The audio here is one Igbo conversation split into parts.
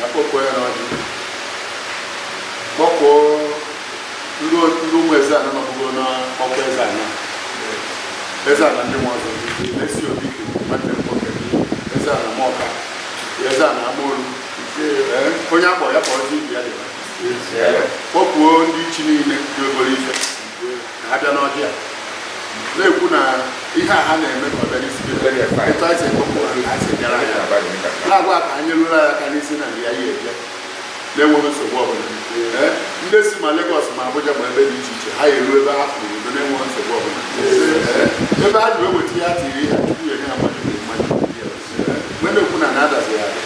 Akpọkọ ya n'ọjị, kpọkọọ ndị ụmụ eze ana nọbụgo n'ọkwa eze ana, eze ana ndị nwe ọzọ na-esi obi ike, nwanne m nwoke, eze ana Mọka, eze ana Amaolu, onye akpọ ya kpọrọzi ibe ya dị, kpọkwuo ndị ichi niile dị obere ife ka ha bịa n'ọjị a, na-ekwu na ihe a ha na-eme ka ọ bịa n'isi etu anyị si ekpokwu ha, ha si bịara ya, na-agwa ka ha nyeruru anyị aka n'isi na ndị ya ya eje na-enweghị nsogbu ọbụla. Ndị si ma Lagos ma Abuja ma ebe dị iche iche, ha eru ebe ha kwuru udo na-enweghị nsogbu ọbụla. Ebe ha ji wee weta ihe ha tiri ihe, Chukwu ya enye ha mmadụ kwuru mmadụ. Mgbe na-ekwu na na-adazi ya adị,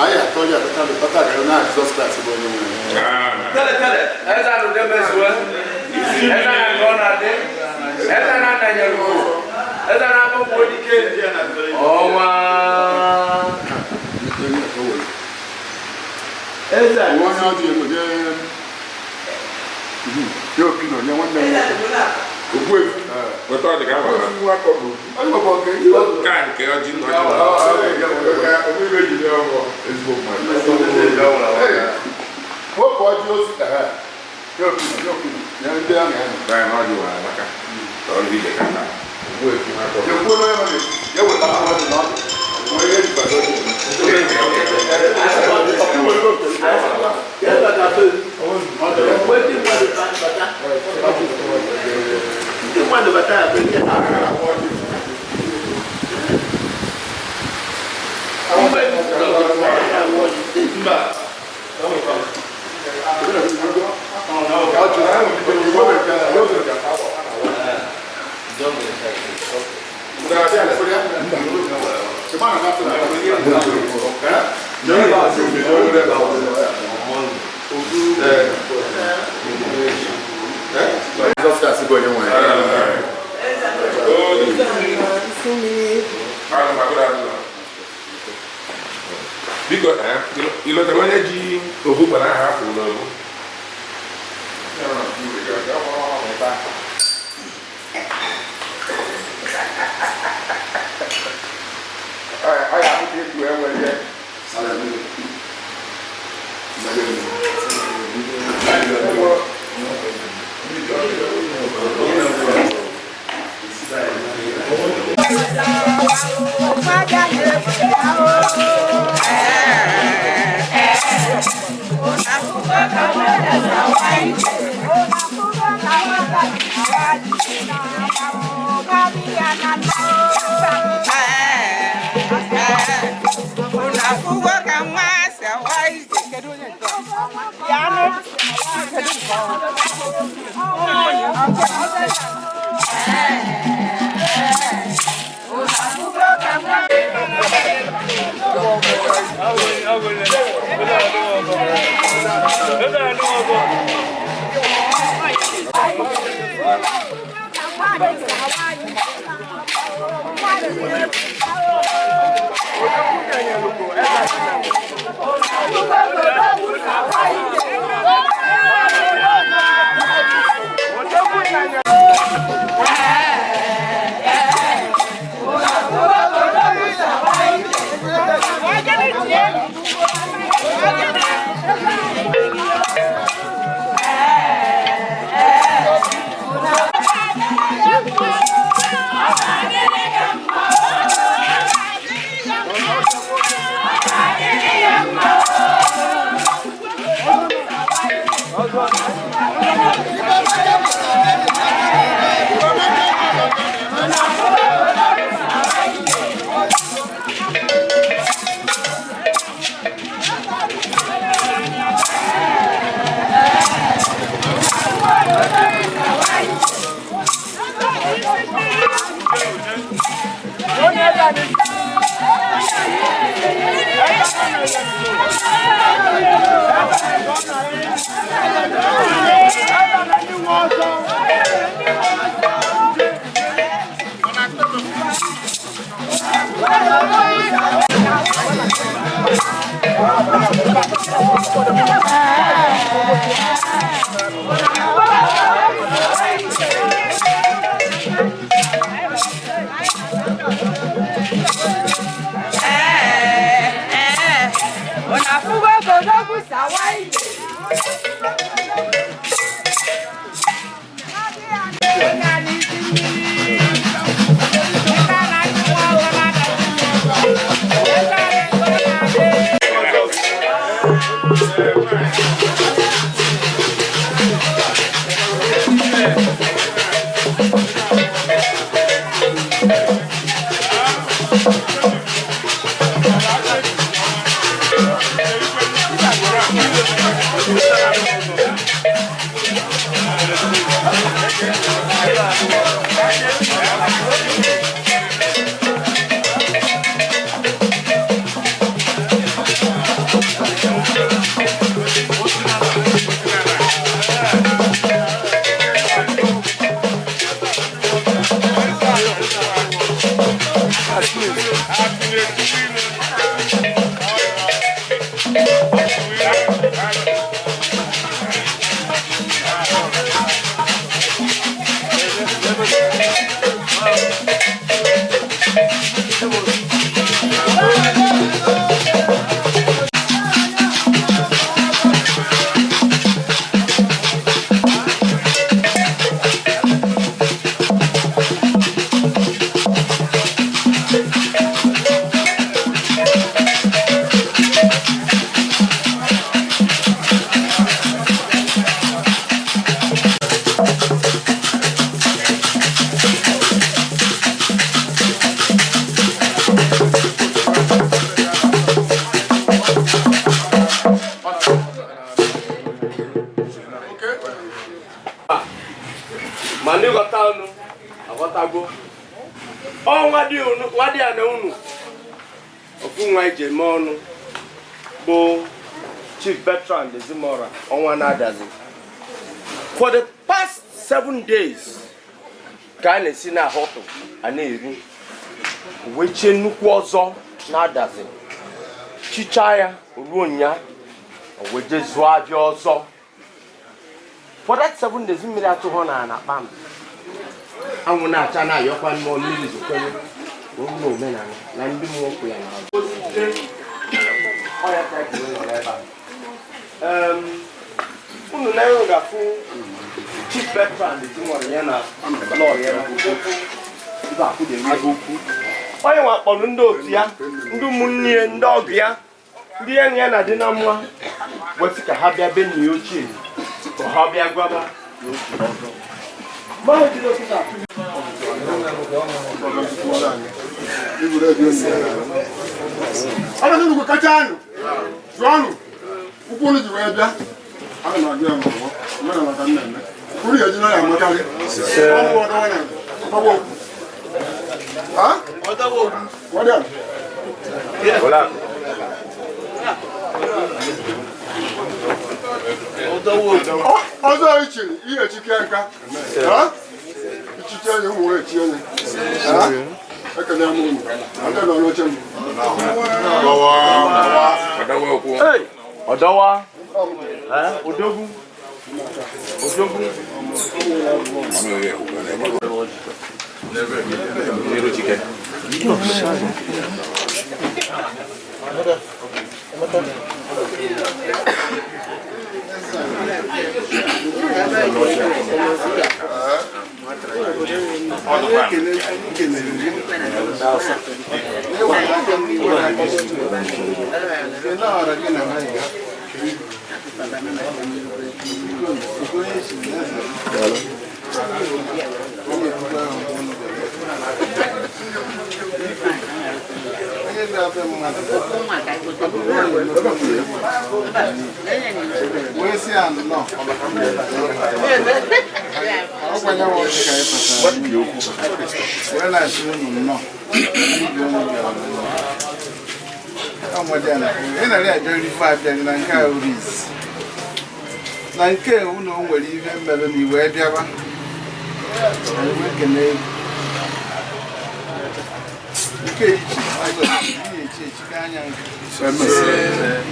anyị atọ ya atata lụtata gara na Jizọs Kraịst bụ onye nwe anyị. Tele tele, eze anụ demezuo, eze na nke ọ na-adị, eze na ananyere ugo, eze na-akpọkwu dike, ọnwa. Eze onye ọjị ego nye nye opi na onye nwanne m nwoke Ogbuefi. Weta ọjị ka ahụ. Onye nwekwa nke Ka nke ọjị ọjị. Ezigbo mmadụ. Nwoke ọjị osi ka ha nye opi na nye opi na nye ndị ahụ ya nọ. Ka anyị n'ọjị wara amaka. Ka ọrụ ije ka taa. Ogbuefi ha kọrọ. Jekwuo n'onye nọ n'etiti, ya weta akwụkwọ ọjị na ọjị. Nwee ihe eji kwado ọjị. Ndị mmadụ bata ya be ihe ha. Jizọs Kraịst bụ onye nwe anyị. Biko, ị lọtara onye ji ofu kpara aha afọ n'obu? Ọ ya abụta etu enweghị. Ma ndị ghọta unu aghọtago ọ nwa dị ya na unu ofu nwa iji eme ọnụ bụ Chief Bertrand Ezimora ọnwa na-adazi. For the past 7 days ka a na-esi na họtụ a na-eri wee chie nnukwu ọzọ na-adazi chichaa ya ruo nya wee jee zụọ abịa ọzọ. For that 7 days mmiri atụghọ na ana kpam anwụ na-acha na-ayọkwa mmụọ mmiri zokwenye na omenala na ndị mmụọ kwụ ya n'azụ. Unu na-enwe ga-afụ Chief Bertrand Ezimora ya na lọọ ya onye nwa kpọrọ ndị otu ya, ndị ụmụnne ya, ndị ọgụ ya, ndị ya na ya na-adị na mma wesị ka ha bịa be nna ya ochie ka ha bịa gwaba Ọnọdụ kacha anụ jụọnụ ụkwụ unu ji wee bịa ana m agụ ya ma omenala ka m na-eme unu ga-eji na ya amakarị ọnwụ ọdọwa na ọgbọ okwu ọzọ ichiri ihe echike nka ichiche ya ụmụ echi onye ekele m unu ndị nọ n'oche m. Ọdọwa odogwu odogwu Na nke unu nwere ihe mere na iwe bịawa nke iche echike anya nke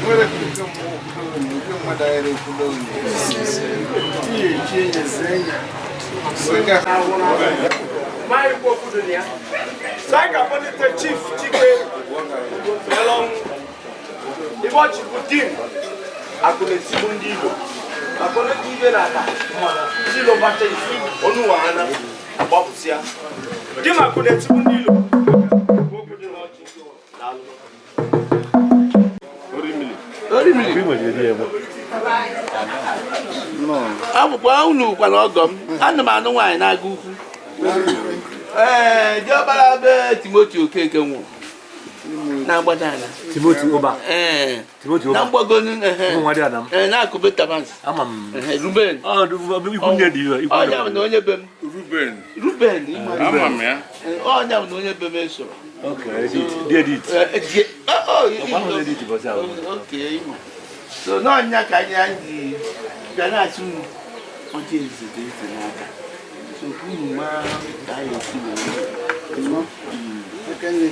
nwere ka uke mmụọ kwudo unu, uke mmadụ aghara ekwudo unu. Ihe echi enye zie enye wee ga Saịka kpọlite Chief Chike Elonwu. Ibe ọchị bụ dim akụ na-esigbu ndị Igbo maka onye dị ibe na-ata ndị Ilo bacha isi onu wa ha na agbapụsịa dim akụ na-etigbu ndị Ilo. Okwu dị n'ọchị. Daalụ. Ọ bụkwa unu kwana ọgọ m, ana m anụ nwaanyị na-aga ukwu. Ee, diọkpara be Timoti Okeke nwụrụ na-agbada ala. Timothy Oba. Ee. Timothy Na Oba. mgbagonu, ehe. Ụmụ nwa dị Adam. Ee, na-akụ Betamans. Ama m. Ehe, Ruben. Ọ ikwu nne dị ikwu. Ọnya bụ na onye be m. Ruben. Ruben, ịma. Ama m ya. Ee, ọnya bụ na onye be m esoro. Okay, edit. Dị edit. Ee, oh, Ọkwa ahụ edit bọsị ahụ. Okay, ịma. So n'ọnya ka anyị ji bịa na-asị unu ọjị eze dị eze n'aka. So ka unu maa ka anyị esi wee okenye.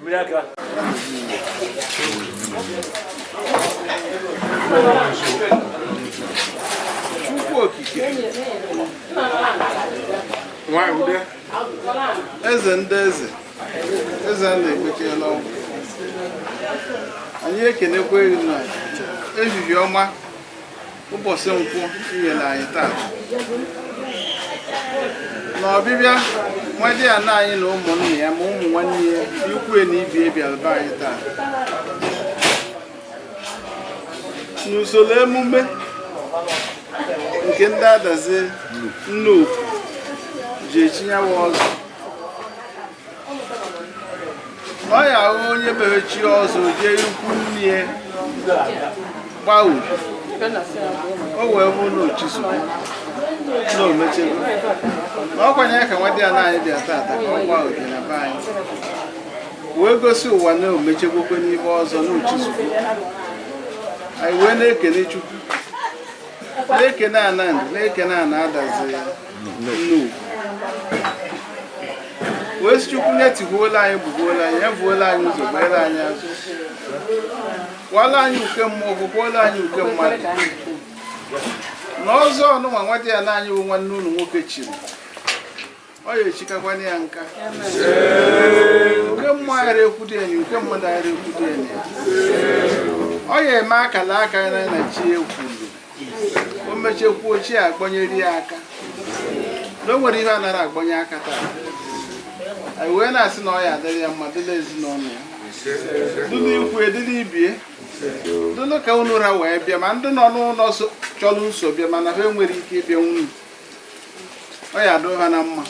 Mmiri aka. Chukwu okike. Nwa ude. Eze ndị eze, eze a na-ekpechela ọgwụ, anyị ekenekwa gị na ehihie ọma ụbọchị nkwụ inyere anyị taa na ọbịbịa nwa di ya na anyị na ụmụnne ya ma ụmụ nwanne ya, ikwu na ibie bịara be anyị taa n'usoro emume nke ndị Adazi Nnukwu ji echinyewa ọzọ. Ọ ya ahụ onye bere chi ọzọ jee ikwu nne ya gbaa ugwu, o wee bụ na ochizugbo na omechego na ọkwanye ka nwa di ya na anyị bịa tata ka ọ gbaa obi na be anyị wee gosi ụwa na omechegbokwe n'ibe ọzọ na ochizugbo. Anyị wee na-ekene Chukwu, na-ekene Anandị, na-ekene Ana Adazi Nnukwu, wee sị Chukwu nye tigbuola anyị, gbugbuola anyị, evuola anyị ụzọ, gbeere anyị azụ, kwala anyị uke mmụọ, kwukwuola anyị uke mmadụ. Na ọzọ ọnụnwa nwa di ya na anyị bụ nwanne unu nwoke chiri, ọ ya echikakwana ya nka. Uke mmụọ aghara ekwudo enyi, uke mmadụ aghara ekwudo enyi. Ọ ya eme akala aka ya na chi ekwulu, o mechekwuo chi agbanyere ya aka na o nwere ihe a nara agbanye aka taa. Anyị wee na-asị na ọ ya adịrị ya mma, dịla ezinụlọ ya, dịla ikwu, dịla ibie, dịla ka unu ra wee bịa. Ma ndị nọ n'ụlọ chọrọ nso bịa, mana ha enwere ike ịbịa nwunye, ọ ya adụ ha na mma.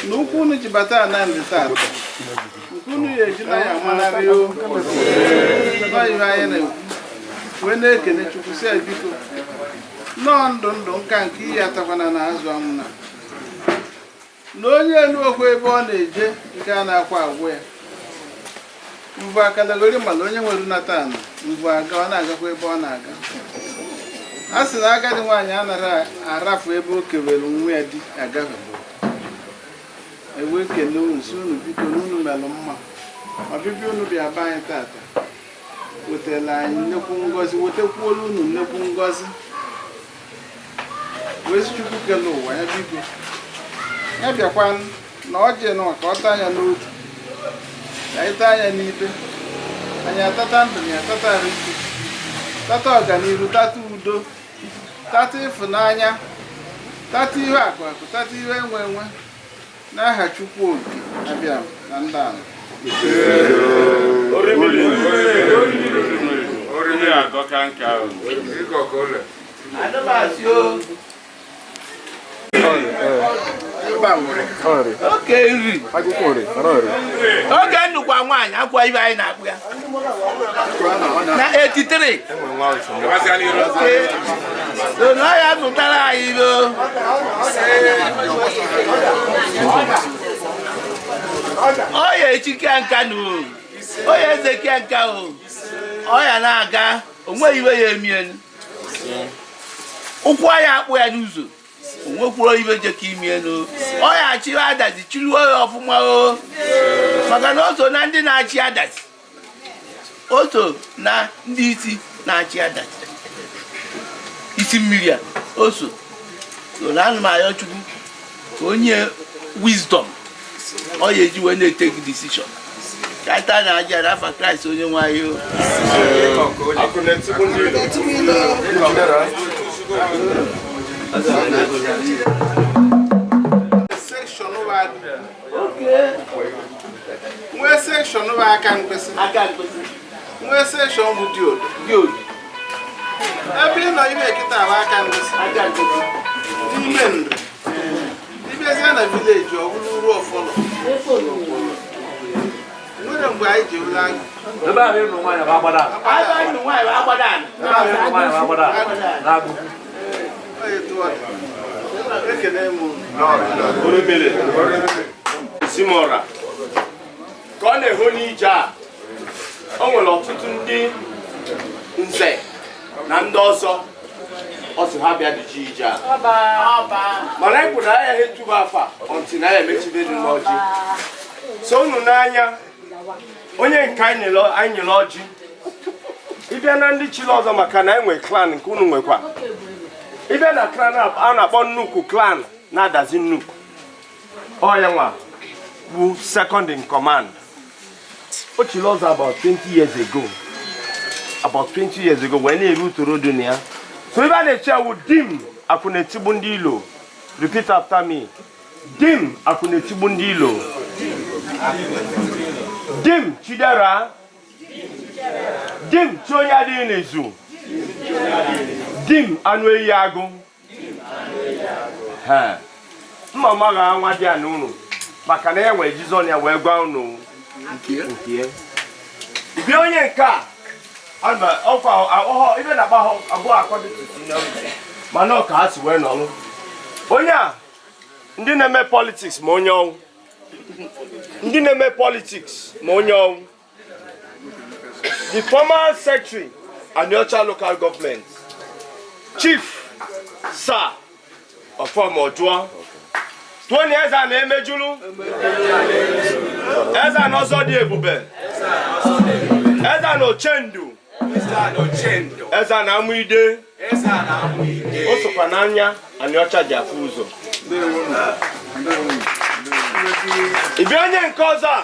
Na ụkwụ unu ji bata Anandị taa, nke unu ya eji na ya amanarị o nọ ihe anyị na-ekwu wee na-ekene Chukwu, sị ya biko nnọọ ndụ ndụ nka nke iyi atakwana na azụ anwụ na na onye elu okwu ebe ọ na-eje nke a na-akwa agwụ ya mvụ akalagori mana onye nwere nata ana mvụ aga, ọ na-agakwa ebe ọ na-aga. A sị na agadi nwaanyị anaghị arafu ebe o kewere nwa ya di agafe. Ewee kele unu, si unu biko na unu melụ mma. Ọbịbịa unu bịa be anyị tata wetara anyị nnekwu ngọzi, wetakwuola unu nnekwu ngọzi. Wee sị Chukwu kele ụwa ya biko ya bịakwa na ọjị nọ ka ọ taa anya n'otu, ka anyị taa anya n'ibe anyị, atata ndụ na atata arụ ike, tata ọganihu, tata udo, tata ịfụnanya, tata ihe akụ akụ, tata ihe enwe enwe, n'aha Chukwu oke abịa na ndị ala. Oriri adọka nke ahụ. Ịgọ ka ole. Anụmasị o. Oke nri. Oge nnukwu nwaanyị akwa ibe anyị na-akpụ ya. Na 83. Gabasịa n'iru. So na ya nụtara anyị ibe o. Ọ ya echike nka na o. Ọ ya ezeke nka o. Ọ ya na-aga. O nweghị iwe ya emi enu. Ụkwụ ya akpụ ya n'ụzọ. O nwekwuro iwe je ka imi enu. Ọ ya achịrị Adazi chịruo ya ọfụma o. Maka na o so na ndị na-achị Adazi. O so na ndị isi na-achị Adazi. Isi mmiri a o so. So na ana m ayọ Chukwu ka onye wisdom ọ ya eji wee na-etake decision. Ka anyị taa na aja n'afa Kraịst onye nwe anyị o. Akụ na-etigbu ndị ilo. Section bụ nwee section bụ aka mkpịsị, Aka mkpịsị. nwee section bụ diodo. Diodo. Ebe ị nọ ime kịta bụ aka mkpịsị. Aka mkpịsị. N'ime ndụ ịbịazie na village, ọ bụrụ uru ọfọlọ nwere mgbe anyị ji ụlọ agụ. Ebe ahụ ịnụ nwaanyị bụ agbada. Ebe anyị nụ nwaanyị bụ agbada ala. Ebe ahụ ịnụ nwaanyị bụ agbada n'agụ. Ọ etu ọ dị. Ekene m unu. Oremere Ezimora ka ọ na-eho n'ije a, o nwere ọtụtụ ndị nze na ndị ọzọ ọ sị ha bịa dịji ije a, mana anyị kwuru na ya etuba afa ọntị na ya emechibe dị n'ọjị. So unu n'anya onye nke anyị nyere, anyị nyere ọjị ịbịa na ndị chiri ọzọ, maka na anyị nwere clan nke unu nwekwa. Ịbịa na clan a na-akpọ nnukwu clan na-adazi nnukwu, ọ ya nwa bụ second in command. O chiri ọzọ about 20 years ago, about 20 years ago, wee na-eru utoro dị na ya. So ebe a na-eche awụ dim akwụ na-etigbu ndị ilo. Repeat after me: dim akwụ na-etigbu ndị ilo, dim Chidera, dim chi onye adịghị n'izu, dim anụ eyi agụ. Ha mma mma ga nwa dị a n'ụlọ, maka na ya nwere Jizọn ya wee gwa unu nke ya. Bịa onye nke a ana ọkwa ọhọ ibe na-agba ha abụọ according to seniority, mana ọ ka ha si wee nọrọ. Onye a, ndị na-eme politics ma onye ọnwụ, ndị na-eme politics ma onye ọnwụ, the former secretary, Aniocha Local Government, Chief Sir Ọfọmọjụọ. Tony eze a na-emejulu eze a n'ọzọ dị ebube, eze a na ochendu, eze a na amụide, o sokwa n'anya Aniocha ji afụ ụzọ. Ịbịa onye nke ọzọ a,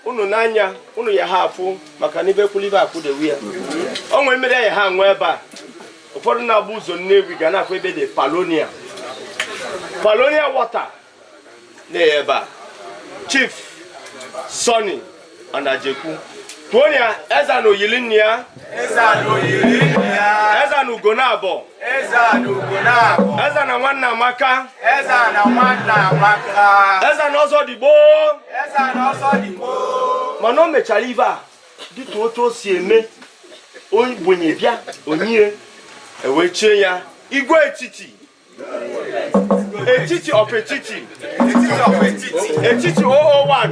unu n'anya unu ya ha afụ, maka na ibe kwulibe akwụdewu ya. O nwere mmiri ya ha nwee ebe a. Ụfọdụ na-agba ụzọ Nnewi ga na-afụ ebe dị Palonia, Palonia water na ebe a. Chief Sonny Anajekwu, tụọ ya eze na oyili nne ya, eze na ugo na-abọ, eze na nwanne Amaka, eze na ọzọ dịgbo. Mana o mechara ibe a dịka otu o si eme ogbenye bịa onyie ewee chie ya igwe etiti, etiti of etiti, etiti 001.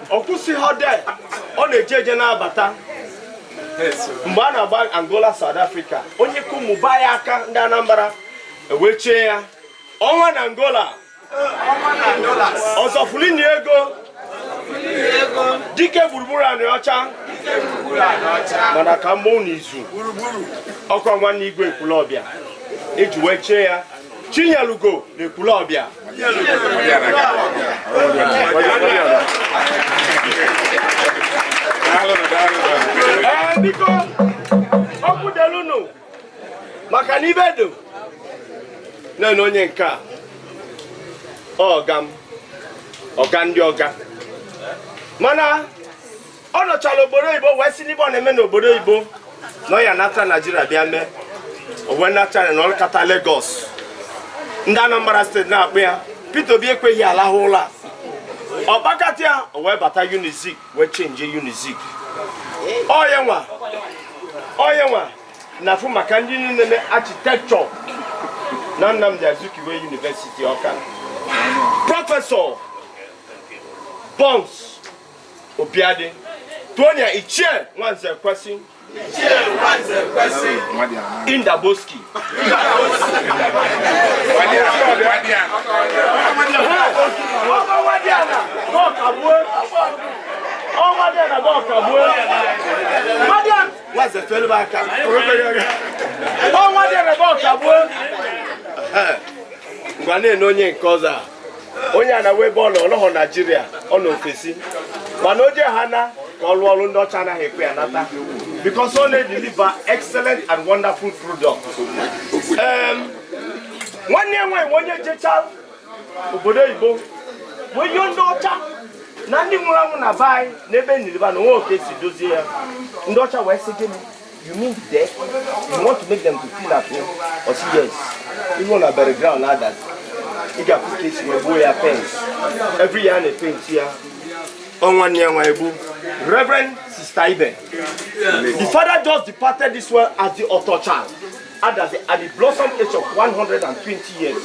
Ọ kwụsịghị de, ọ na-eje eje na-abata. Mgbe a na-agba Angola, South Africa, onye kụmụba ya aka ndị Anambra ewee chie ya ọnwa na Angola, ọzọfulini ego dike gburugburu Anịọcha. Mana ka mgbe n'izu ọkwa nwanne igwe Ekwulọbịa eji wee chie ya Chinyelugo na Ekwulọbịa. Ee, biko, okwu delunu maka na ibe dị na onye nke a, ọga m, ọga ndị ọga, mana ọ nọchara obodo oyibo wee sị n'ibe ọ na-eme n'obodo oyibo na ọ ya nata Naijiria bịa mee. O wee nata ya na ọlụkata Lagos. Ndị Anambra Steeti na-akpụ ya. Peter Obi ekweghị alahụ ụlọ a. Ọ kpakata ya, o wee bata Unizik, wee change Unizik. Onye nwa na-afụ maka ndị niile na-eme architecture na Nnamdi Azikiwe University, Ọka. Professor Bons Obiadi. Tụọ ya Ichie Nwanze Kwesị. Indaboski. Ọkọ Nwadiana bụ ọkagbue. Ọ Nwadiana bụ ọkagbue. Nwadiana. Nwanze felu m aka. Ọ Nwadiana bụ ọkagbue. Ngwa na-ene onye nke ọzọ a. Onye a na-awa ebe ọ nọ, ọ nọghọ Naijiria, ọ nọ ofesi. Mana o jee ha na ka ọ lụọ ọrụ ndị ọcha anaghị ekwe ya nata. Because ọ na-edeliver excellent and wonderful product. Nwanne ya nwaanyị onye jecha obodo oyibo wee yọọ ndị ọcha na ndị nwụrụ anwụ na be anyị n'ebe niliba na onwe oke si dozie ya. Ndị ọcha wee sị gịnị? You mean death? You want to make them to feel at home? Ọ sị yes. Ihu na burial ground na-adazi. Ị ga-afụ ka esi wee gbuo ya fence. Every year a na-epenti ya. Ọ nwanne ya nwaanyị bụ Reverend Sister Ibe. The father just departed this world as the Otocha at the blossom age of 120 years.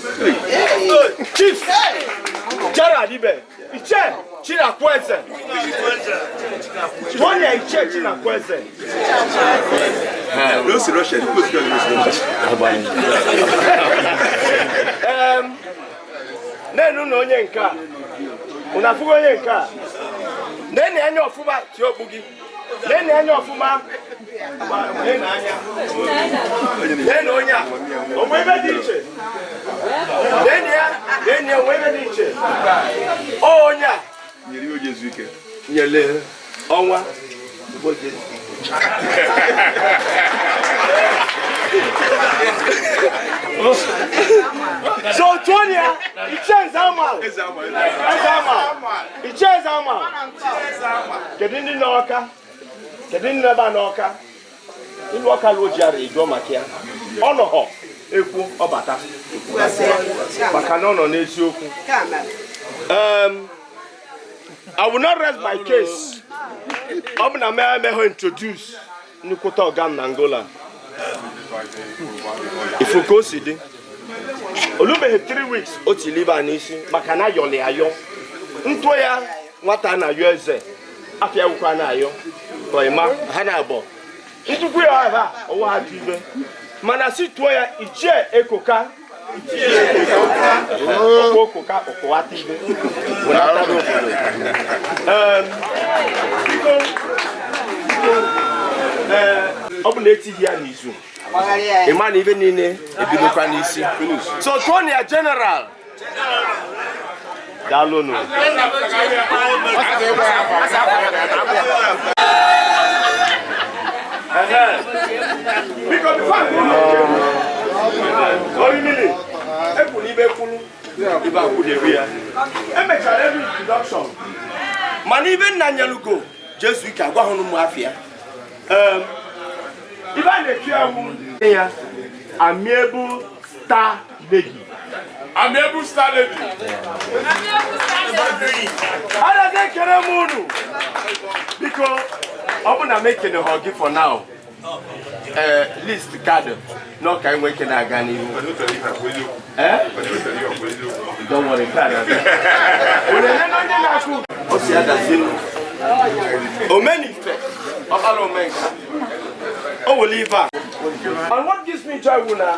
Chief Gerald Ibe, Ichie Chinakweze. Onye Ichie Chinakweze. Nenu na onye nke a. Unu afụgo onye nke a? Nene anya ọfụma tie okpu gị. Nene anya ọfụma. Nene anya. Nene onye a. Onwe ebe dị iche. Nene ya, nene ya onwe ebe dị iche. Ọ onye a. Nyere ọnwa. So Tonya, Ichie Ezeamal. Ezeamal. Ichie Ezeamal. Kedu ndị n'Ọka? Kedu ndị n'ebe a n'Ọka? Ilu ọka ruo ji ara ejuo maka ya. Ọ nọghọ ekwu ọbata. Maka na ọ nọ n'eziokwu. I will not rest my case. Ọ bụ na m emeghị introduce nnukwute ọga m na Angola. Ifu ka o si dị. Olubeghị 3 weeks o tiri ibe a n'isi maka na ayọli ayọ. Ntụ ya nwata na-ayọ eze. Afịa wukwa na-ayọ. Ka ịma ha na-abọ. Ntụkwu ya ebe a ọwụ ha ji ibe. Mana si tụọ ya Ichie Ekoka. Ọkwa Okoka ọkụwata ibe. Wenata n'obodo. Biko, ọ bụ na etighi ya n'izu. Ịma na ibe niile ebidokwa n'isi. So tụọ ya General. Daalụnụ. Biko before I go, Orimili, ekwulu ibe kwulu, ibe akwụdewe ya. Emechara every introduction. Mana ibe nna nyelugo, Jesu ike agwa hụrụ ụmụ afịa. Ibe a na-etu ewu ya, Amiable Star Lady. Amiable Star Lady. Adazi ekele m unu. Biko, ọ bụ na m ekene ha gị for now. List card n'ọka enwe ike na-aga n'ihu. Don't worry, card abịa. Unu elele onye na-akụ o si adazi elu. Omenife, ọkpara omenka. O were ife a. And what gives me joy bụ na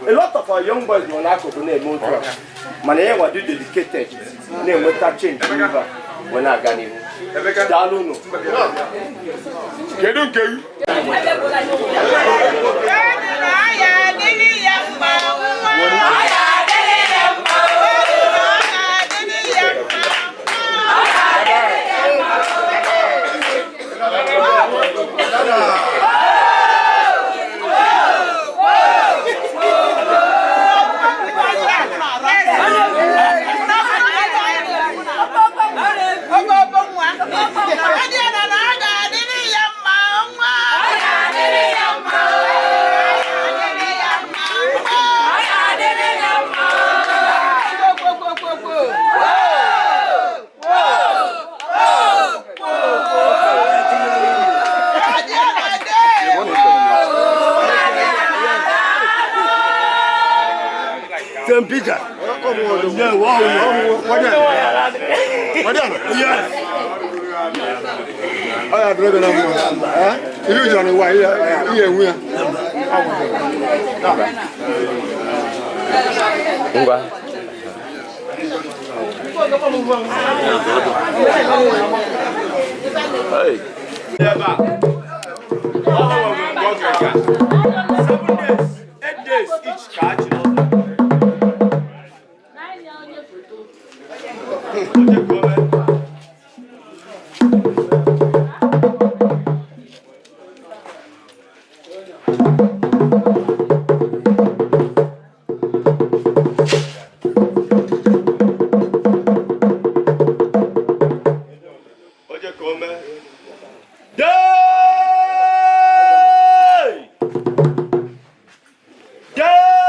a lot of our young boys nọ n'akụkụ na-eme otu a. Mana ya nwa dị dedicated na-enweta change n'ife a wee na-aga n'ihu. Daalụ nụ. Kedu nke gị? St. Peter. Yeah, wow. Yes. Ọ ya dịrị gị na mma. Ihe ị chọrọ n'ụwa, ihe enwe ya. Ngwa. Hey. Ebe a. Ọ nwere mgbe ọ ga-aga. 7 days, 8 days each ka a chịrị ọzọ. Onye ka o mee? Onye ka o mee? Day! Day!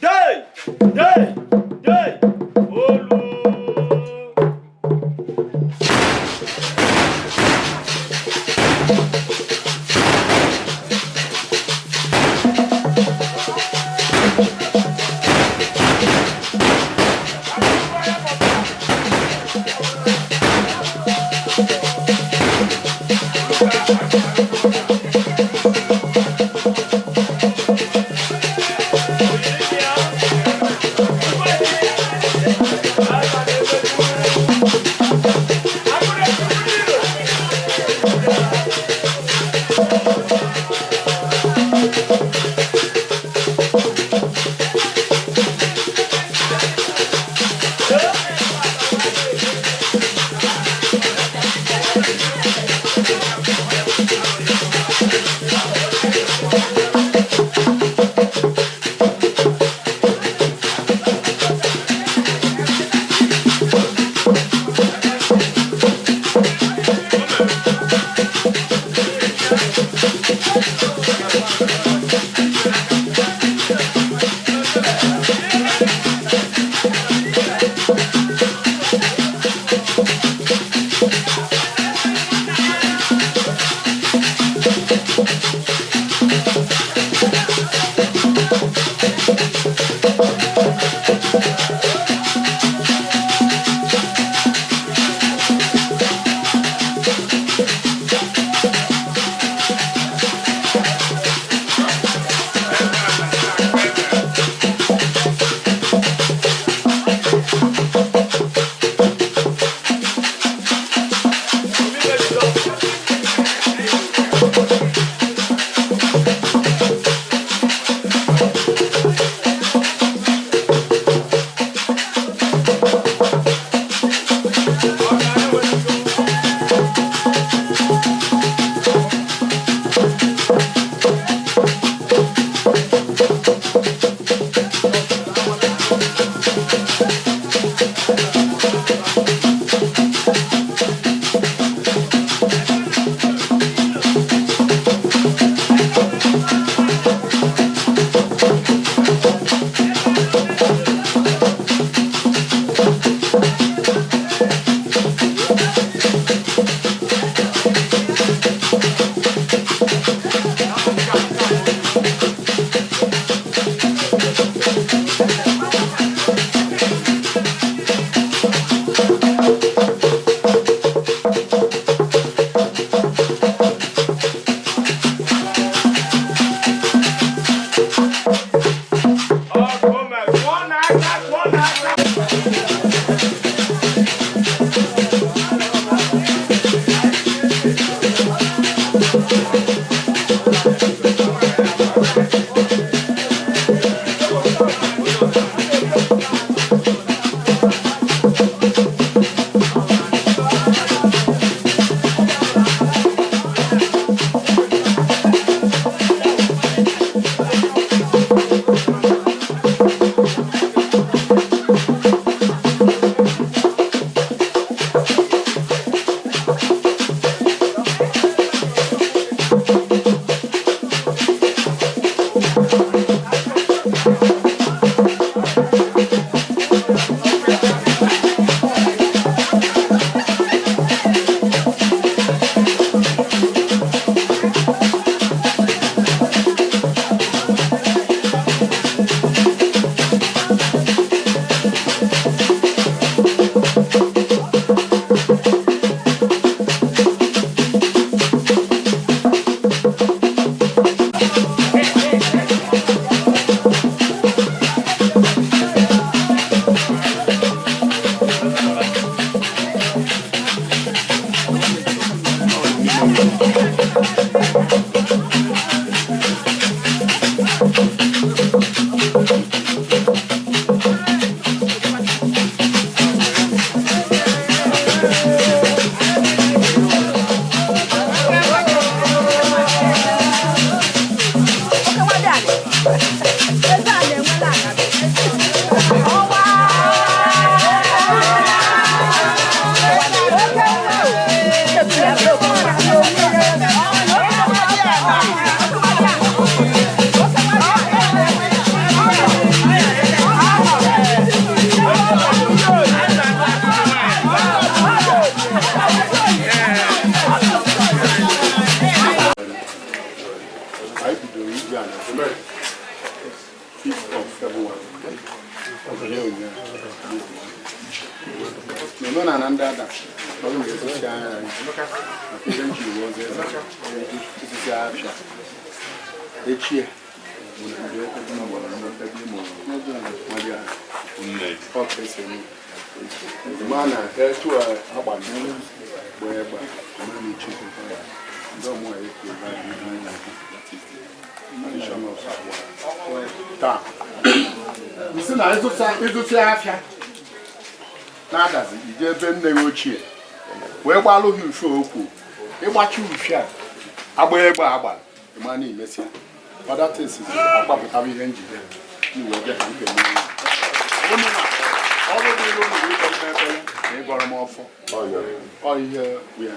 Day! Day! Day! Olu! Omenala ndị Adazi ọ bụ na-ezochi anya ya maka ihe nji uwe ozi eze osisi afịa echie bụ na ndị ebe mgbọrọ ebe imo nwadịara ọ ka esi eme ma na etu a agbara gbaa egbe ma na ichi ndị ọmụ a ekwu ebe a tradition of taa nsị na ịzụsị afịa na-adazi ije ebe nne gị ochie wee gbalụ gị ufe okwu ịgbachi ufe a agba egbe agbara ịma na imesịa other things agbapụtaba ihe njide iwe bịa ka nke mmiri unu na ọrụ dịrị unu bụ ikpe m ekpere na ịgọrọ m ọfọ ọ ihe bụ ya.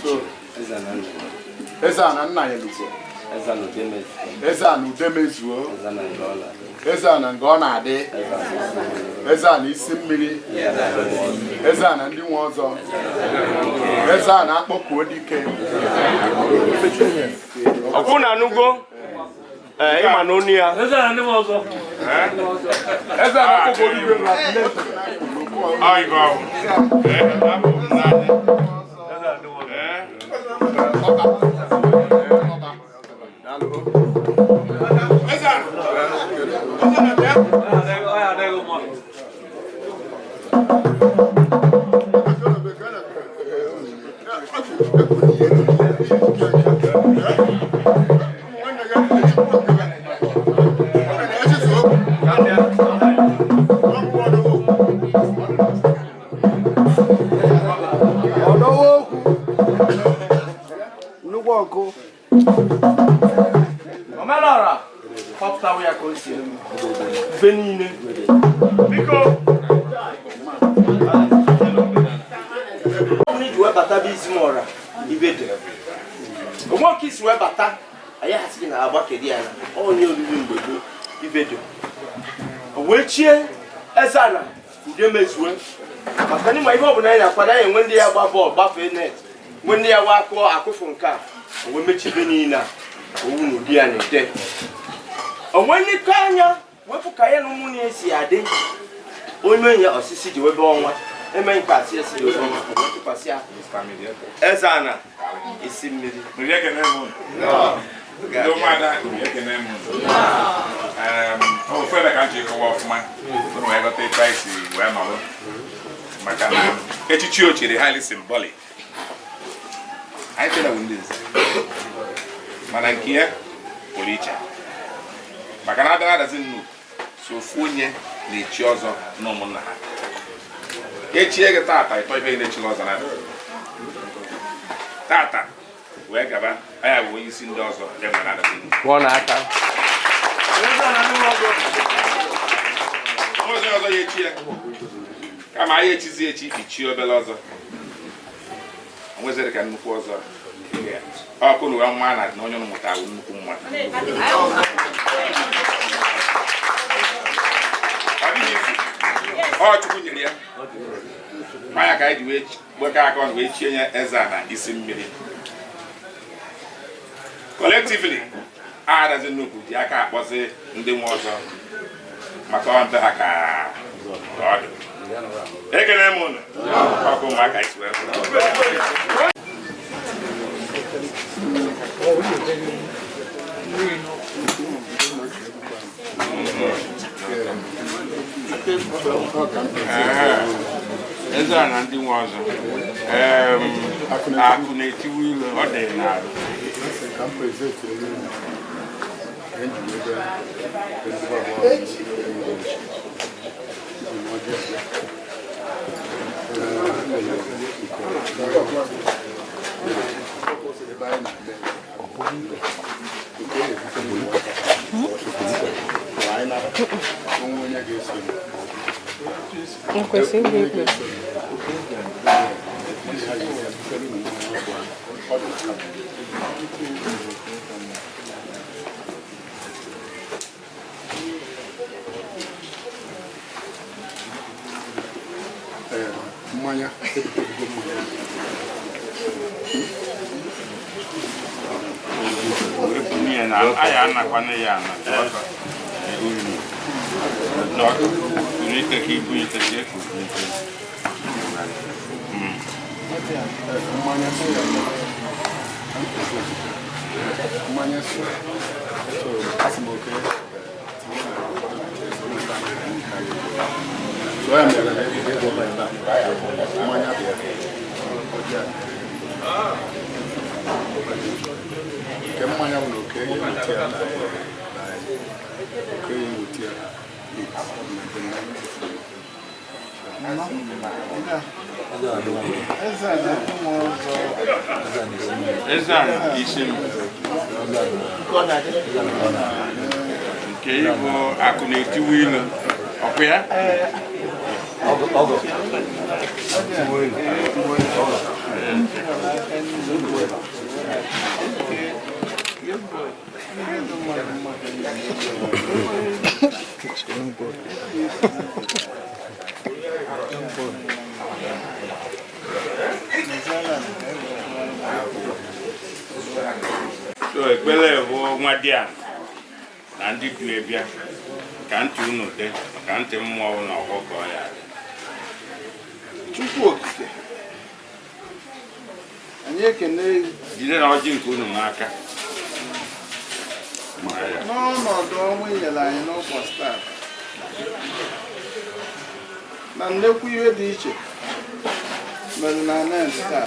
So eze a na nna ya lugo eze a na ude mezuo eze a na nga ọ na-adị eze a na isi mmiri eze a na ndị nwe ọzọ eze a na akpọkuo dike. Ọkwụ na anụgo ee ịma na onu ya. Eze na ndị nwe ọzọ. Eze a na-akpọkọ dike. Ọ ibe ọ bụ. Ee, abụ m n'anya. Eze na ndị nwe ọzọ. Ee. Ọ ya adịghị mma. Ọdọwa okwu nnukwu ọkụ. Omelọra kpọpụtawo ya ka o si eme mgbe niile. Biko ọ bụrụ iji wee bata bụ Izimora ibe dị onwe ka isi wee bata anyị asị gị na agbakedi ya na onye oriri mgbe gboo ibe dị o wee chie eze ala ude mezue maka n'ịma ihe ọbụla anyị na-akwado anyị enwe ndị ya gba bọọlụ gbafee net nwe ndị ya wa akụọ akụfụ nke a o wee mechie ibe niile a owu na ụdị ya na-ede o wee nekọ anya wepụ ka ya na ụmụnne ya si adị onye ya osisi ji webe ọnwa eme nke asị esi ji webe ọnwa o wee tụkwasị ya eze ana isi mmiri. Uri ekene m unu. Ndị ụmụada uri ekene m unu. Ofu ebe ka m ji kọwa ọfụma unu wee ghọta etu anyị si wee nọrọ maka na echichi o chiri highly symbolic. Anyị chere bụ ndị nze mana nke ya pụrụ iche maka na abịa adazi nnukwu so ofu onye na-echi ọzọ na ụmụnna ha echie gị tata ịtọ ife gị na-echiri ọzọ na tata wee gaba anya bụ onye isi ndị ọzọ ya nwere adazi nnukwu. Pụọ n'aka. Ọzọ ọzọ ya echi ya kama anyị echizi echi ichie obere ọzọ o nwezịrị ka nnukwu ọzọ ọkụ na uwe nwa na onye mụta bụ nnukwu mmadụ. Ọ dịghị izu ọ Chukwu nyere ya mmanya ka anyị ji wee gbekọ aka ọnụ wee chie ya eze a na isi mmiri collectively adazi nnukwu ji aka akpọzi ndị nwe ọzọ maka ọ mbe ha ka ọ dị. Ekene m unu ọkụ ụmụaka isi wee pụta. Eze a na ndị nwe ọzọ akụ na-etiwu ilu ọ dị n'arụ. Ka m present onye unu ka m ji wee bịa ezigbo agwa ọjị abịa. Ebe anyị na-eme nke na-ebute anyị nara onwe onye ga-eso m. Kwesịrị ịgba ikpe. Mmanya ebutebugo mmanya. Anyị anakwana ya ana ite ka ibu ite ka efu ite. Mmanya so ya, mmanya so so asị m oke tinye na ụfọdụ so ya mere na ebe ebe a mmanya dị ya, ọjị a nke mmanya bụ na oke ya eweta ya na oke ya eweta ya 8 Eze a na-ekwu m ọzọ. Eze a isi m nke ịbụ akụ na-etiwe ilu ọkụ ya. So ekpere bụ nwa di a na ndị du bịa ka ntị unu dị maka ntị mmụọ na ọkụkọ ya dị. Chukwu okike, anyị ekene gị Jide na ọjị nke unu n'aka. N'ọnọdụ ọnwa i nyere anyị n'ụbọchị taa na nnekwu ihe dị iche mere na anend taa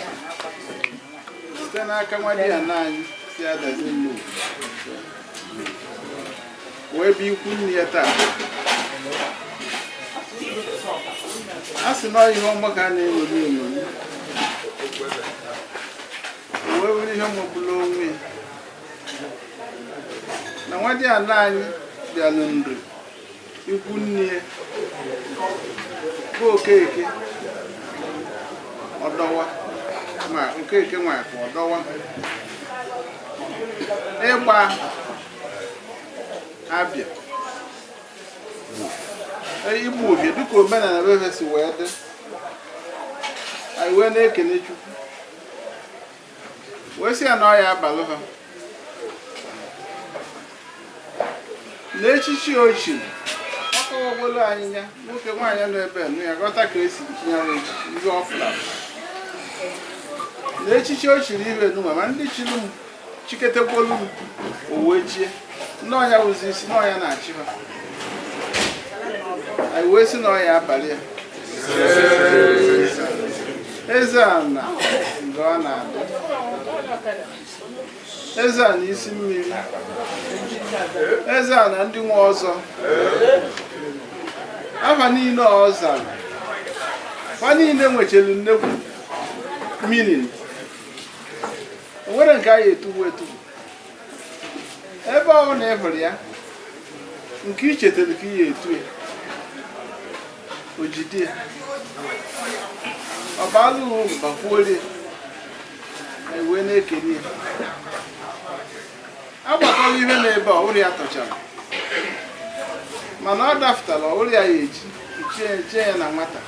site n'aka nwa di ya na anyị si adazi nnukwu wee bụ ikwu nne ya taa. A sị na ọ ihe ọma ka a na-eṅomi eṅomi, o wee were ihe magburu onwe ya na nwa di ala anyị bịalụ nri ikwu nne ya bụ Okeke ọdọwa ma Okeke nwakwa ọdọwa ịgba abịa igbu obie dịka omenala bebe si wee dị. Anyị wee na-ekene Chukwu wee sị ya na ọ ya abalị ha na echichi ochie ọ kọwagwolu anyị ya nwoke nwaanyị nọ ebe nụ ya ghọta ka esi chinyere echichi ihe ọfụla na echichi o chiri ihe nụnwa ma ndị chiri m chiketekwolu m o wee chie ndị ọnya wụzi isi na ọnya na-achị ha. Anyị wee sị na ọya abalị ya eze ana nga ọ na-adị eze ana isi mmiri eze ana ndị nwe ọzọ afa niile ọ zara fa niile nwechara nnekwu meaning. O nwere nke anyị etugbu etugbu ebe ọ bụla ị hụrụ ya nke i chetara ka ị ya etu ya o jide ya ọ baala uru bakwuolie. Anyị wee na-ekele ya agbakọrọ ihe n'ebe ọ bụrụ ya tọchara mana ọ dafụtara ọ bụrụ ya ya eji chie chie ya na nwata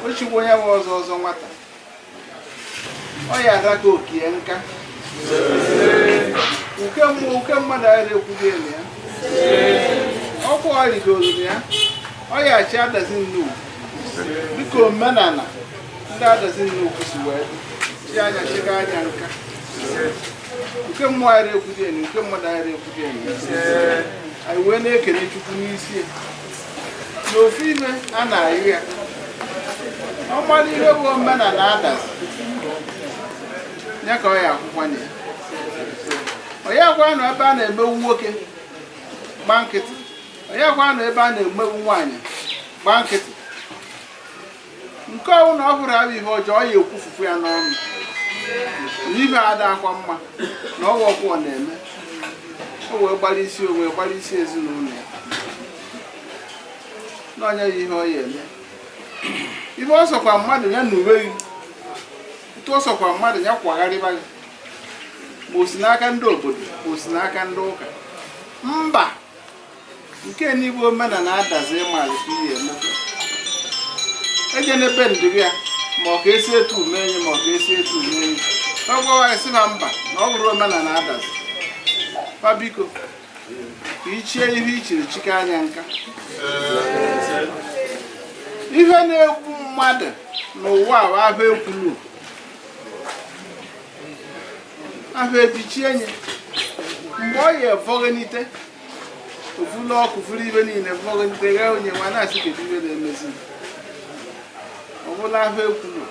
o chigbu onye bụ ọzọ ọzọ nwata ọ ya ada ka okie nka uke mmụọ uke mmadụ aghara ekwughị elu ya ọkwa ọ rigoro ya ọ ya achị adazi nnukwu dịka omenala ndị adazi nnukwu si wee dị chi anya chiga anya nka uke mmụọ aghara ekwughị elu uke mmadụ aghara ekwughị elu. Anyị wee na-ekele Chukwu n'isi ya n'ofu ime a na-ayụ ya ọ mara ihe bụ omenala adazi ya ka ọ ya akwụkwa na ya ọ ya gwa nọ ebe a na-emewu nwoke gba nkịtị ọ ya gwa nọ ebe a na-emewu nwaanyị gba nkịtị nke ọwụ na ọ hụrụ abụ ihe ọjọọ ọ ya ekwufufu ya n'ọnụ na ibe ada akwa mma na ọwa ọkwụ ọ na-eme o wee gbara isi onwe gbara isi ezinụlọ ya n'ọnya ya ihe ọ ya eme ibe ọ sọkwa mmadụ ya na uwe gị etu ọ sọkwa mmadụ ya kwagharịba gị ma o si n'aka ndị obodo ma o si n'aka ndị ụka mba nke n'igbo omenala adazi ịmalị ka ihe emekwa eje n'ebe ndịrị ya ma ọ ka esi etu ume enyi ma ọ ka esi etu ume enyi ọ gwawa ya sị ha mba na ọ bụrụ omenala adazi fa biko ka ichie ihe ichiri chike anya nka ihe na-egbu Mmadụ n'ụwa a bụ ahụ ekwulu ahụ ebichie nye mgbe ọ ya evọghenite ofulu ọkụ furu ibe niile vọghenite gha onye nwa na-asị kedu ibe na-emezi ọ bụla ahụ ekwulu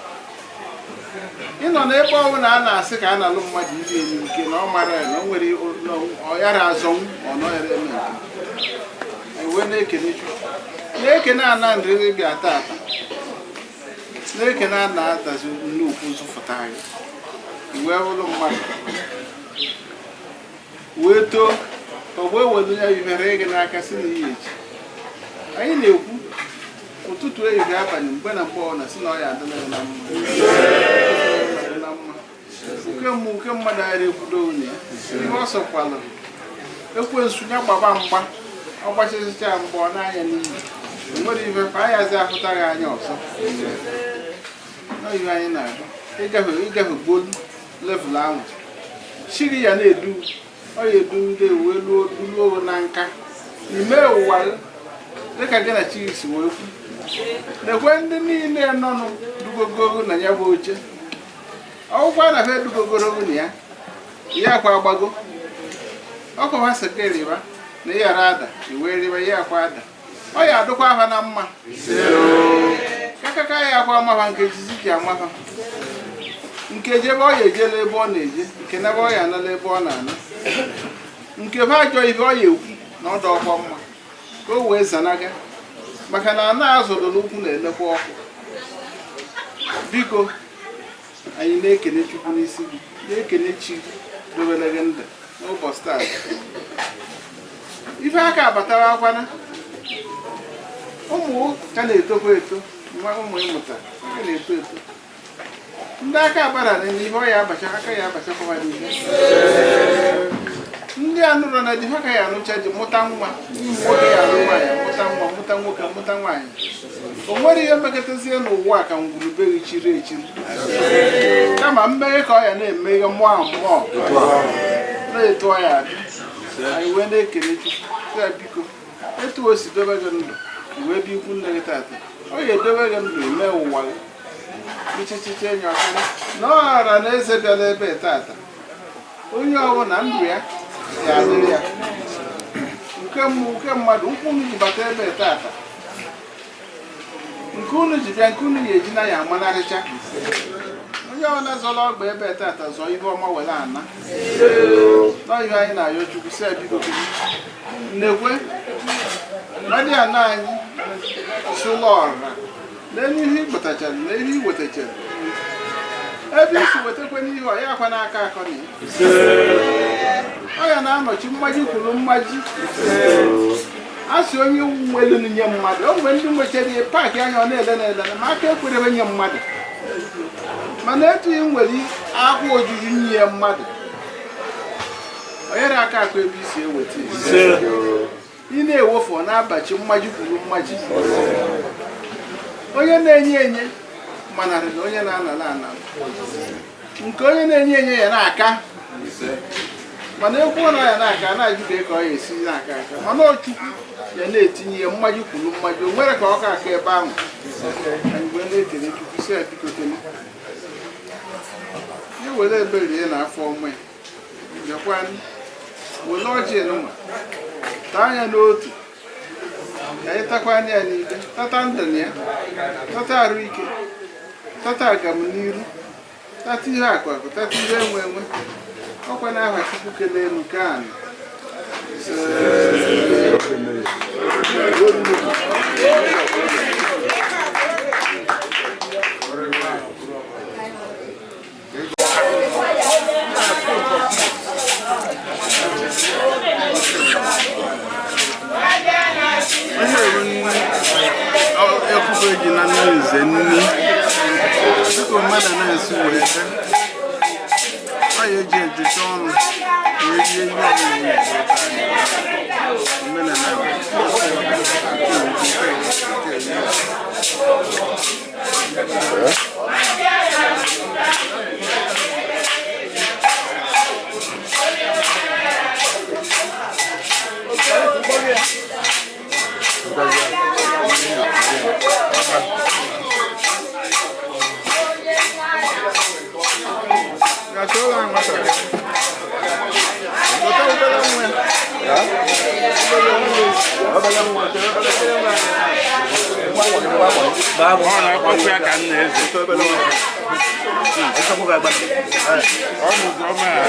ịnọ n'ebe ọbụla a na-asị ka a na-alụ mmadụ ibe enyi nke na ọ mara ya na o nwere na ọ yara azọnwụ ọ nọghara eme nke anyị wee na-ekene Chukwu na-ekene ana nrịrị bịa tata na-ekene ana adazi nnukwu nzụfụta anyị wee bụrụ mmadụ wee too ọgbọ ewelu ya yibere gị n'aka si na ihe echi anyị na-ekwu ụtụtụ ehihie abalị mgbe na mgbe ọbụla si na ọ ya adịla ya na mma na mma uke mmụ uke mmadụ aghara ekwudo unu ya ihe ọ sọkwalụ ekwensu ya gbaba mgba ọ gbachizicha mgba ọ na-anya n'iyi o nwere ife ka ayazi afụtaghị anya ọzọ n'ihe anyị na-agụ ịgafe ịgafe gbolu level ahụ chiri ya na-edu ọ ya edu ndị wee luo duruo na nka ime ụwa dịka gị na chi si wee kwu lekwe ndị niile nọnụ dugogoro na ya bụ oche ọgwụkwa na ha edugogoro na ya ya akwa agbago ọkwa ha sị gị rịba na ị ghara ada iwee rịba ya akwa ada ọ ya adụkwa ha na mma kakaka ya akwa amafa nke jizi ji amafa nke jebe ọ ya ejela ebe ọ na-eje nke nebe ọ ya anala ebe ọ na-ana nke ha ajọ ibe ọ ya ekwu na ọdọ ọkwa mma ka o wee zanaga maka na ana azụrụ n'ukwu na-elekwa ọkụ biko anyị na-ekene Chukwu n'isi gị na-ekene chi dobere gị ndụ n'ụbọchị taa ife aka abatara akwana ụmụ ka na-etokwa eto nwa ụmụ ịmụta ka na-eto eto ndị aka agbara na ihe ọ ya abacha aka ya abachakwa n'ihe ndị anụrụ na di ha ka ya anụcha ji mụta nwa nwoke ya alụ nwaanyị mụta nwa mụta nwoke mụta nwaanyị o nwere ihe mmekọtazie n'ụwa ka ngwurube gị chiri echiri kama mmeghe ka ọ ya na-emeghe mmụọ mmụọ na-eto ọ ya adị anyị wee na-ekele Chukwu ya biko etu o si dobe gị ndụ wee bi ikwu nne gị tata ọ ya edobe gị ndụ eme ụwa gị ichichiche enyi ọkara na ọghara na eze bịara ebe tata onye ọbụla ndụ ya ya adịrị ya nke mmụọ nke mmadụ ụkwụ unu ji bata ebe tata nke unu ji bịa nke unu ga-eji na ya amanarịcha onye ọbụla zọrọ ọgba ebe tata zọọ ihe ọma were ana n'ọhịa anyị na-ayọ Chukwu si biko nnekwe mmadụ ana anyị sụlọ ọra n'elu ihe ị gbutachara na ihe ị wetachara ebe isi wetakwa n'ihe ọ ya akwa n'aka akọ na ya ọ ya na-anọchi mmaji kwuru mmaji a sị onye nwelu nye mmadụ o nwere ndị nwechara ihe paakị anya ọ na-ele na-ele ma aka ekwerebe nye mmadụ mana etu ị nwere akwa ojuju nye mmadụ o nyere aka akụ ebe isi eweta ị na-ewofu ọ na-abachi mmaji kwuru mmaji onye na-enye enye manarị na onye na-anara anara nke onye na-enye enye ya na-aka mana ekwu na ya na-aka na-ajụ ka ka ọ ya esi na-aka aka mana Chukwu ya na-etinye ya mmaji kwuru mmaji o nwere ka ọ ka aka ebe ahụ anyị wee na-ekele Chukwu si ya biko kene ya were ebere ya na afọ ọma ya bịakwa were ọjị nwa taa anya n'otu ka anyị takwa anya ya n'ibe tata ndụ na ya tata arụ ike tata agamniru tata ihe akụ akụ tata ihe enwe enwe ọkwa n'aha Chukwu kelee elu nke anyị. Ọkụkọ eji na nne nze nni dịka mmadụ na-esi wee te ọ ya eji ejicha ọnụ wee rie ihe ọbụla omenala Ọ na-akwakwa ya ka nna eze. Ọ mụgo ọma ya.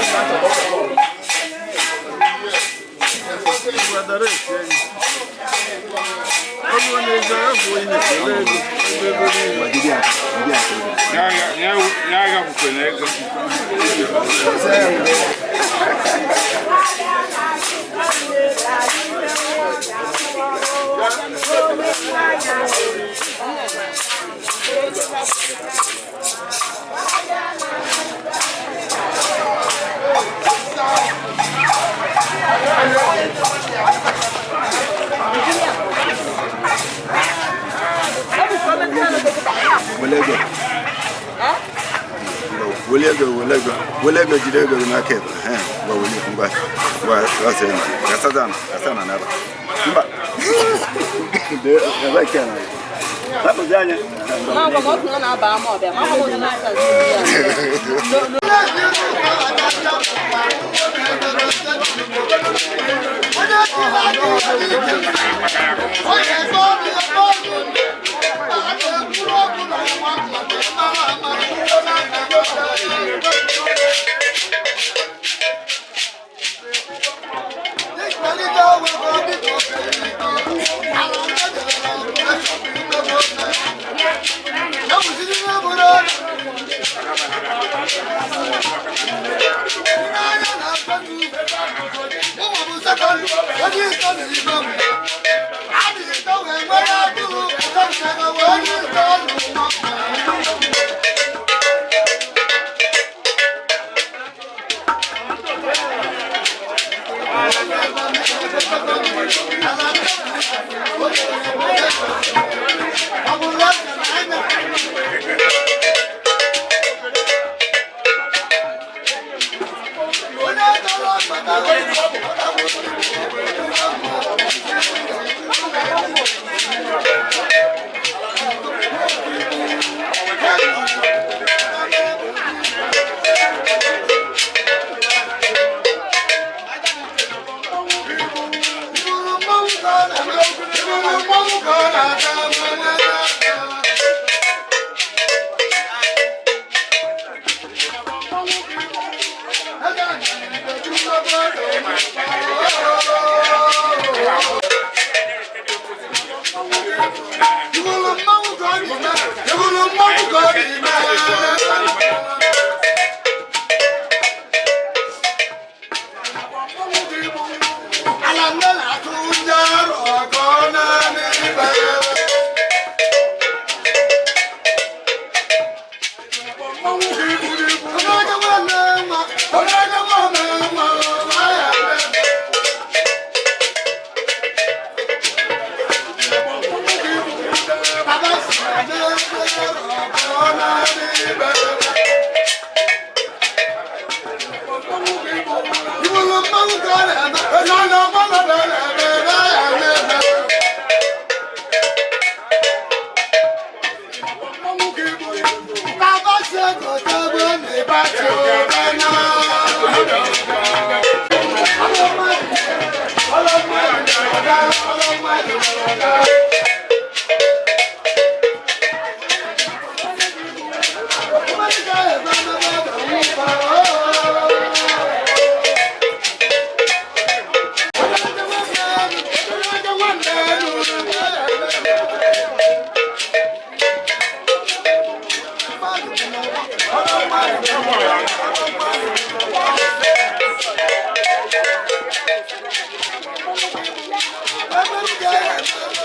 Ya agakwukwe na ego. Wele ego, wele ego, jide ego gị n'aka ekpe. Ngwa wele, ngwa, ngwa, gasa ya, gasa zana, gasa na naba. Mba. Ebe ke na. Hapụzi anya. Ma gwa m otu na na-aba ama ọbịa, ma gwa m otu na-asa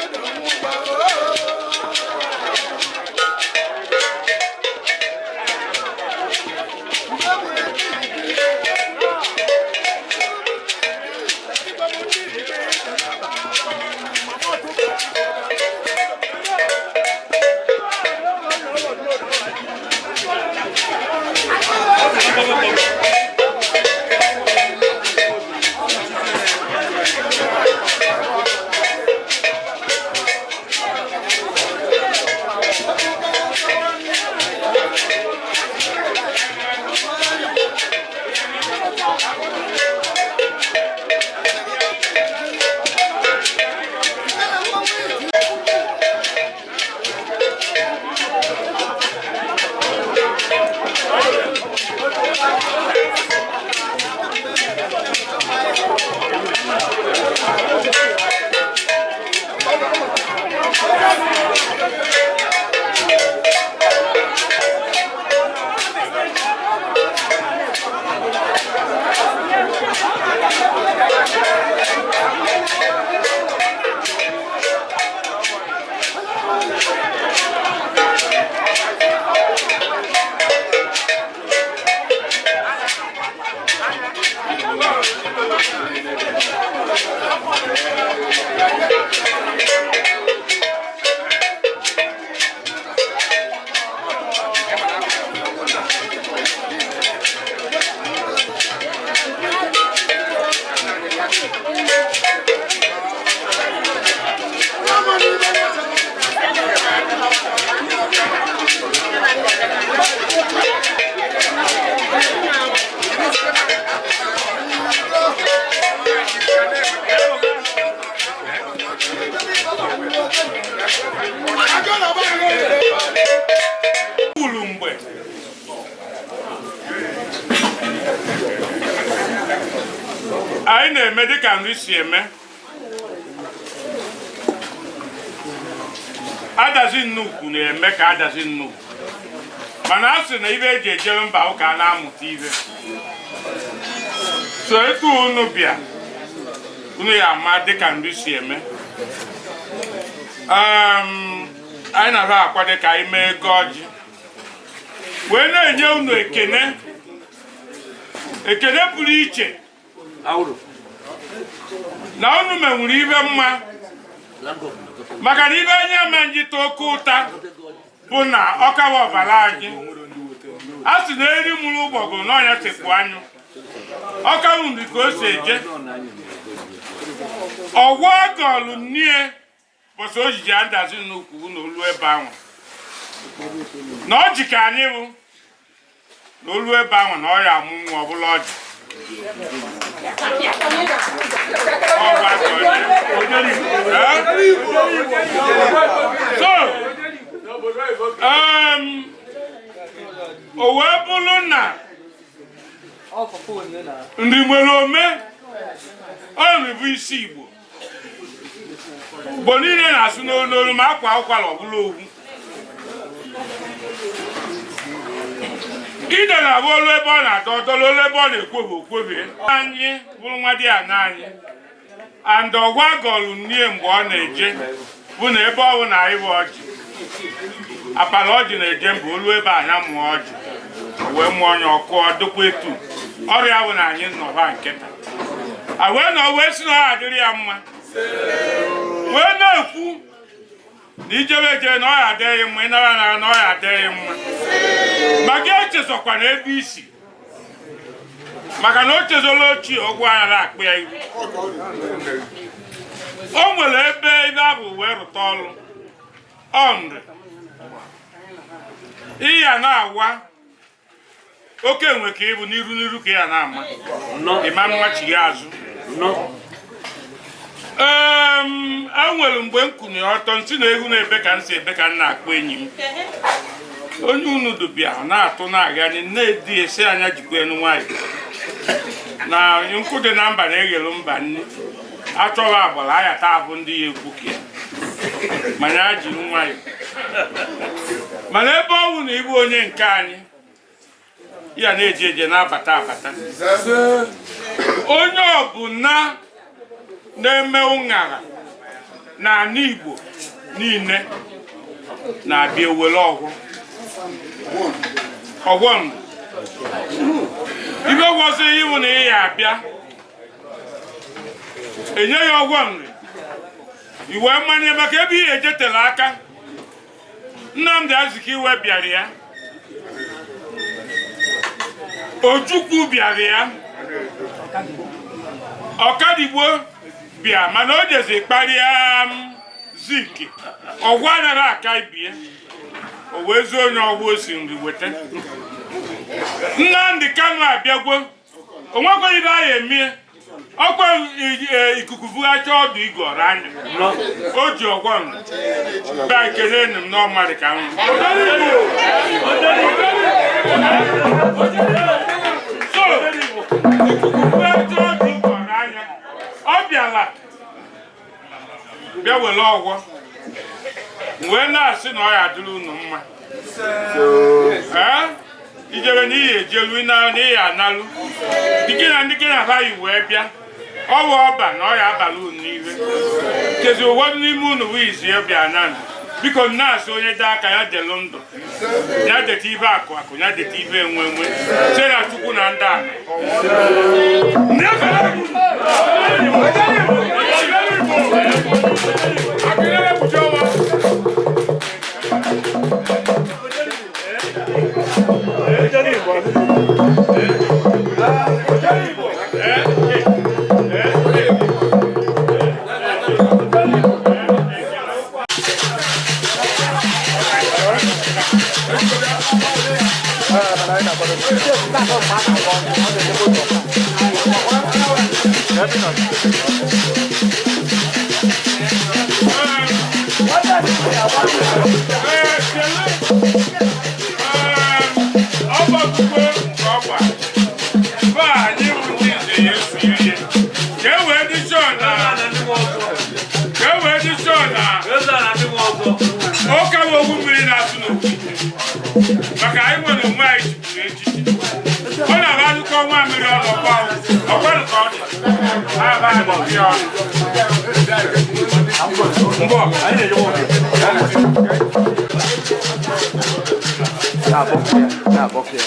Thank you. Anyị na-eme dịka nri si eme. Adazi Nnukwu na-eme ka Adazi Nnukwu, mana a sị na ibe eji ejere mba ụka a na-amụta ibe. So etu unu bịa, unu ya ama dịka nri si eme. Anyị na-abịa akwado ka anyị mee ego ọjị wee na-enye unu ekene, ekene pụrụ iche na unu menwuru ibe mma, maka na ibe anyị ama njite oke ụta bụ na ọkawa ọbara anyị. A sị na eri mụrụ ụgbọgụ n'ọnya sekpu anyụ ọkawu nri ka o si eje ọgwụ agọlụ nnie bọsị ojiji Adazi Nnukwu na olu ebe ahụ na ọjị ka anyị bụ na olu ebe ahụ na ọ ya amụ nwa ọbụla ọjị. So o wee bụrụ na ndị nwere ome ọ nri bụ isi Igbo. Igbo niile na-asụ n'olu olu ma akwa ụkwara ọbụla owu. Ide na-abụ olu ebe ọ na-adọ ọdọrọ, olu ebe ọ na-ekwobi okwobi. Anyị bụrụ nwa dị ana anyị and ọgwa gọlụ nnie mgbe ọ na-eje bụ na ebe ọ bụ na anyị bụ ọjị apala ọjị na-eje mba olu ebe anya mụọ ọjị wee mụọ onye ọkụ ọdụkwa etu ọrịa bụ na anyị nọba nkịta a wee na wee si na ọ adịrị ya mma wee na-ekwu na ijebe ejebe na ọ ya adịghị mma, ịnara anara na ọ ya adịghị mma, ma gị echezọkwana ebe isi, maka na o chezola ochie ụgwọ anya akpụ ya ihu. O nwere ebe ibe abụ wee rụta ọrụ ọ nri ịya na-awa oke enwe ka ịbụ n'iru n'iru ka ya na-ama ịma mmachighi azụ. Enwere mgbe m kwunye ọtọ nsị na ehu na-ebe ka nsị ebe ka m na-akpọ enyi m onye unu dubịa na-atụ na-aga na-edi esi anya jikwa enu nwayọ na nkụ dị na mba na-eghelu mba nne achọghị agbara ayata ahụ ndị ya egbuke mana ya jiri nwayọ. Mana ebe ọ bụ na ịbụ onye nke anyị ya na-eje eje na-abata abata, onye ọbụla na-eme ụṅara n'ala Igbo niile na-abịa ewere ọgwụ ọgwọ ndụ. Ibe gwọsị iwu na ị ya abịa enye ya ọgwọ nri iwe mmanye maka ebe ihe ejetela aka. Nnamdi Azikiwe bịara ya, Ojukwu bịara ya, Ọkadigbo bịa, mana o jezi kparịa Zik ọgwụ anaghị aka ibie o wee zuo onye ọgwụ o si nri weta. Nnamdi Kanu abịagwo o nwekwaghị ibe a ya emie ọkwa ikuku bughachi ọdụ igwe ọrụ anya o ji ọgwọ nri bịa ekele enyi m n'ọmarị ka nri. So ikuku bughachi ọdụ igwe ọrụ anya ọ bịala bịa were ọgwọ wee na-asị na ọ ya adịrị unu mma. Ijebe n'ihi ejelu n'ihi analụ dike na ndị na ha yi wee bịa ọwa ọba na ọ ya abalị unu n'ihe kezi ụfọdụ n'ime unu bụ izi bịa na biko na-asị onye dị aka ya delu ndụ ya deta ibe akụ akụ ya deta ibe enwe enwe site na Chukwu na ndị ala. Maka anyị nwere onwe anyị chiburu echichi. Ọ na-aba akụkọ nwa mmiri ọnụ ọkwa ọkwanụ ka ọ dị. Aba adịghị ọnụ. Mbọ, anyị na-eje nwoke.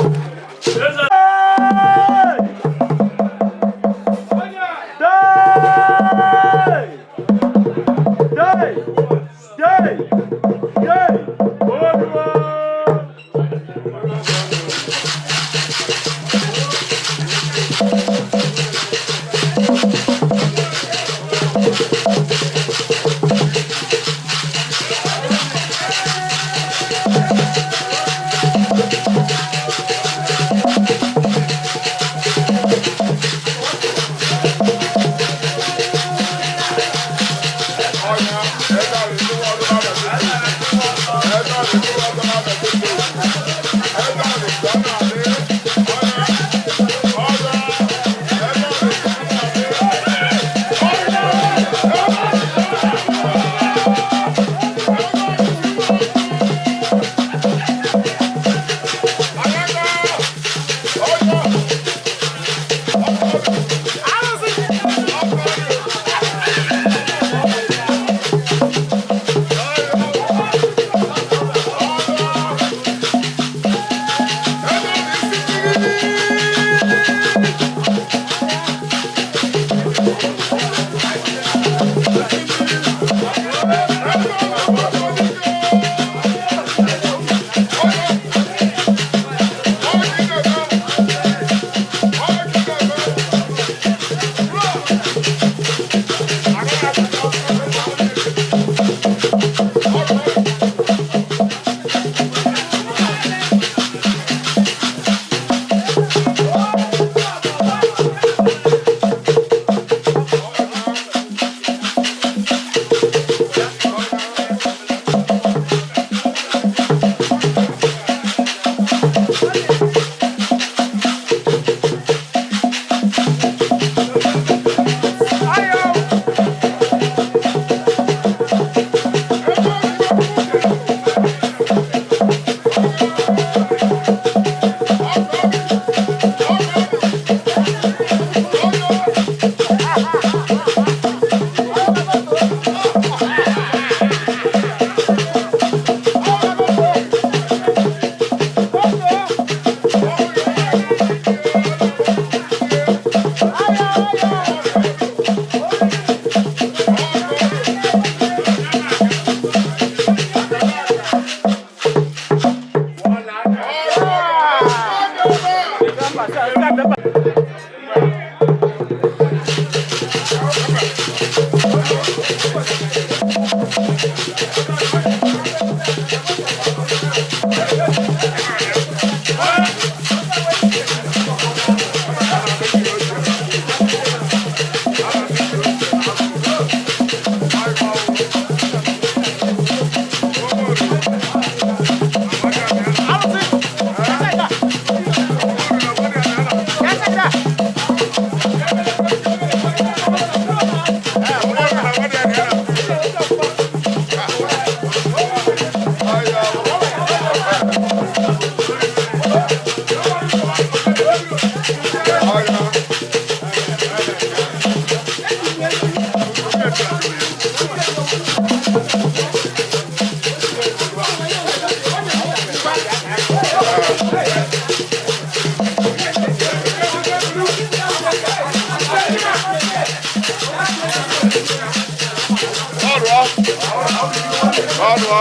Ọrụ